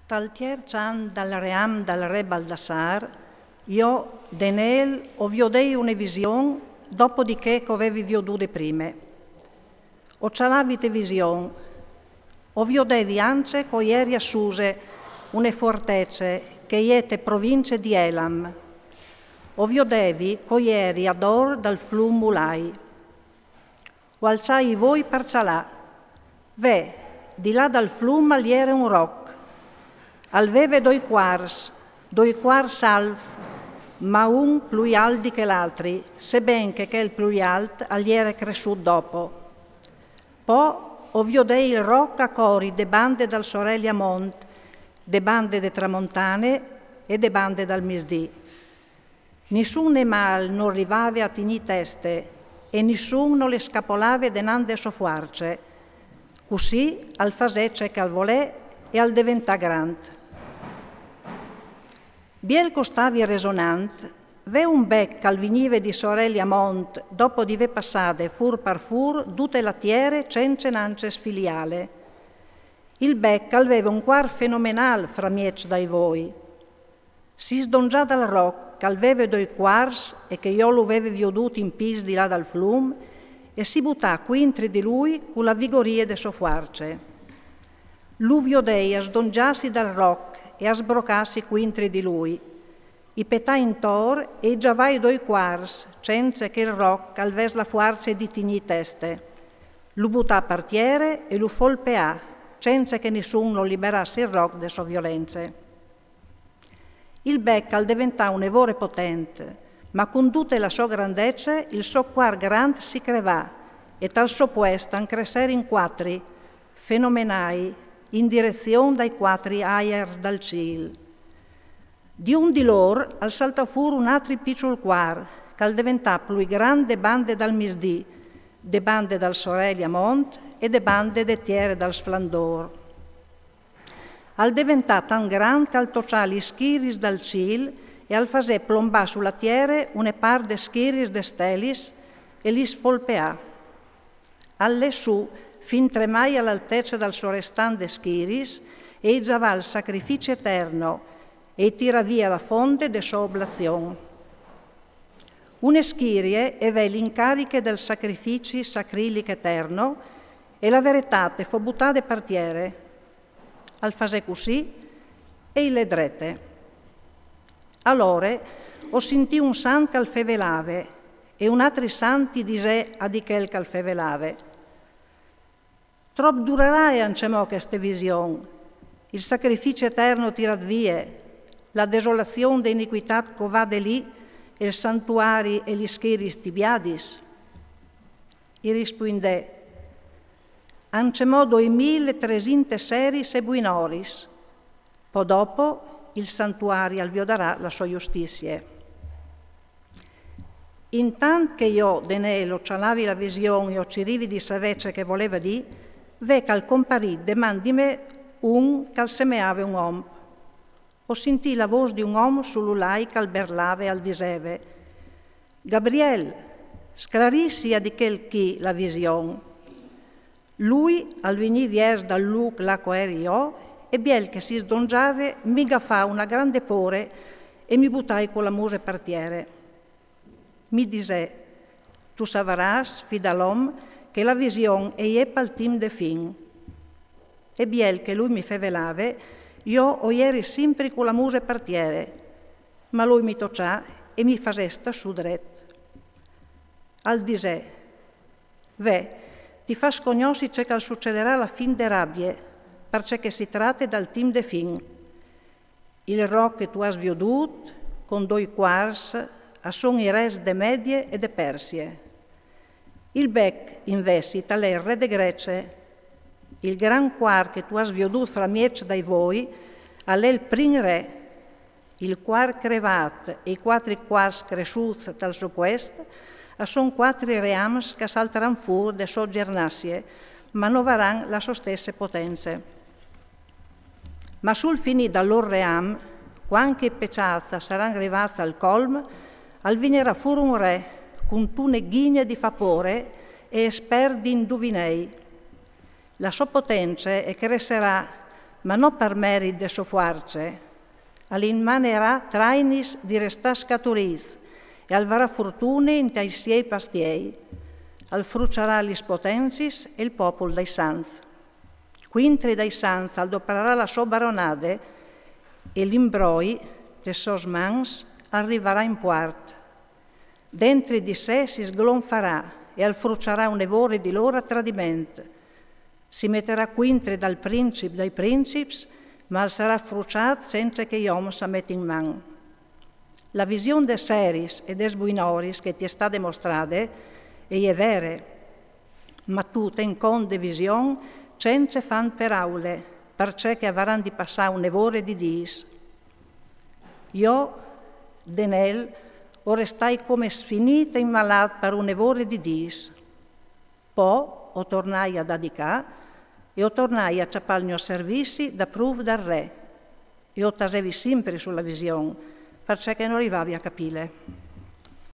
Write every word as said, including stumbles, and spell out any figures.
Tal tierç an dal ream dal re Baldassar, jo, Denêl, o viodei une vision dopo di chê che o vevi viodût de prime. O cjalavi te vision, o viodevi ancje che o jeri a Suse, une fuartece che e je te province di Elam. O viodevi che o jeri a dor dal flum Ulai. O alçai i voi par cjalâ. Ve, di là dal flum al jere un roc. Al veve doi cuars, doi cuars alts, ma un plui alt di chel altri, seben che chel plui alt al jere cressût dopo. Po o viodei il roc a cori de bande dal soreli a mont, de bande de tramontane e de bande dal misdì. Nissun nemâl nol rivave a tignî teste e nissun nol scapolave denant de sô fuarce. Cussì al fasè ce che al volè e al deventà grant. Biel che o stavi resonant, ve un bec che al vignive di soreli a mont dopo di vê passade fûr par fûr dute la tiere cence nancje sfiliâle. Il bec al veve un cuar fenomenâl framieç dai voi. Si sdongià dal roc, che al veve doi cuars e che jo lu veve viodût in pîts di là dal flum, e si butà cuintri di lui cu la vigorie de sô fuarce. Lu viodei a sdongiâsi dal roc e a sbrocâsi cuintri di lui. I petà intor e i gjavà i doi cuars, cence che il roc al ves la fuarce di tignî teste. Lu butà par tiere e lu folpeà, cence che nissun nol liberàs il roc de sô violence. Il bec al deventà une vore potent, ma cun dute la sô grandece il so cuar grant si crevà e tal so puest an cresserin cuatri, fenomenâi, in direzion dai cuatri aiars dal cîl. Di un di lôr al saltà fûr un altri piçul cuar, che al deventà plui grant de bande dal misdì, de bande dal soreli a mont e de bande de tiere dal sflandôr. Al deventà tant grant che al toçà lis schiris dal cîl e al fasè plombâ su la tiere une part des schiris des stelis e lis folpeà. Al lè sù fin tremai a l'altece dal sorestan des schiris e i gjavà il sacrifici eterno e i tirà vie la fonde de sô oblazion. Une schirie e ve l'incariche dal sacrifici sacrilich eterno e la veretât e fo butade par tiere. Al fasè cussì e i lè drete. Alore o sintì un sant che al fevelave e un altri sant i disè a di chel che al fevelave: Trop durarà ancjemò cheste vision? Il sacrifici eterno tirât vie, la desolazion de iniquitât covade li e il santuari e lis schiris tibiadis? I rispuindè: Ancjemò doi mil e tresinte seris e buinoris, po dopo il santuari al viodarà la sô justizie. Intant che jo, Denêl, o cjalavi la vision e o cirivi di savê ce che e voleve dî, ve che al comparì denant di me un che al semeave un om. O sintì la vôs di un om sul Ulai che al berlave e al diseve: Gabriel, sclarissi a di chel chi la vision. Lui al vignì viers dal lûc là che o jeri jo e biel che si sdongiave mi gafà une grande pôre e mi butai cu la muse par tiere. Mi disè: Tu savarâs, fi dal om, che la vision e je pal timp de fin. E biel che lui mi fevelave, jo o jeri simpri cu la muse par tiere, ma lui mi toçà e mi fasè stâ sù dret. Al disè: Ve, ti fâs cognossi ce che al sucederà a la fin de rabie, parcè che si trate dal timp de fin. Il roc che tu âs viodût, con doi cuars, a son i res de Medie e de Persie. Il bec, invezit, al è il re de Grece. Il grant cuar che tu âs viodût framieç dai voi, al è il prin re. Il cuar crevât e i cuatri cuars cressûts tal so puest a son cuatri reams che a saltaran fûr de sô gjernazie, ma no varan la sô stesse potence. Ma sul finî dal lôr ream, cuant che i pecjâts a saran rivâts al colm, al vignerà fûr un re cuntune ghigne di fâ pôre e espert di induvinei. La sô potence e cresserà ma no par merit de sô fuarce, al inmanerà trainis di restâ scaturîts e al varà fortune intai siei pastiei, al fruçarà lis potencis e il popul dai sants. Cuintri dai sants al doprarà la sô baronade e l'imbroi des sôs mans al rivarà in puart. Dentri di se si sglonfarà e al fruçarà une vore di lôr a tradiment. Si meterà cuintri dal princip dai princips, ma al sarà fruçât cence che i oms a metin man. La vision des seris e des buinoris che ti è stade mostrade e je vere, ma tu ten cont de vision cence fant peraule, parcè che a varan di passâ une vore di dîs. Jo, de nel, o restai come sfinît e inmalât par une vore di dîs. Po o tornai a dadicâ e o tornai a cjapâ il gno servizi daprûf dal re. E o tasevi simpri su la vision, parcè che no rivavi a capîle.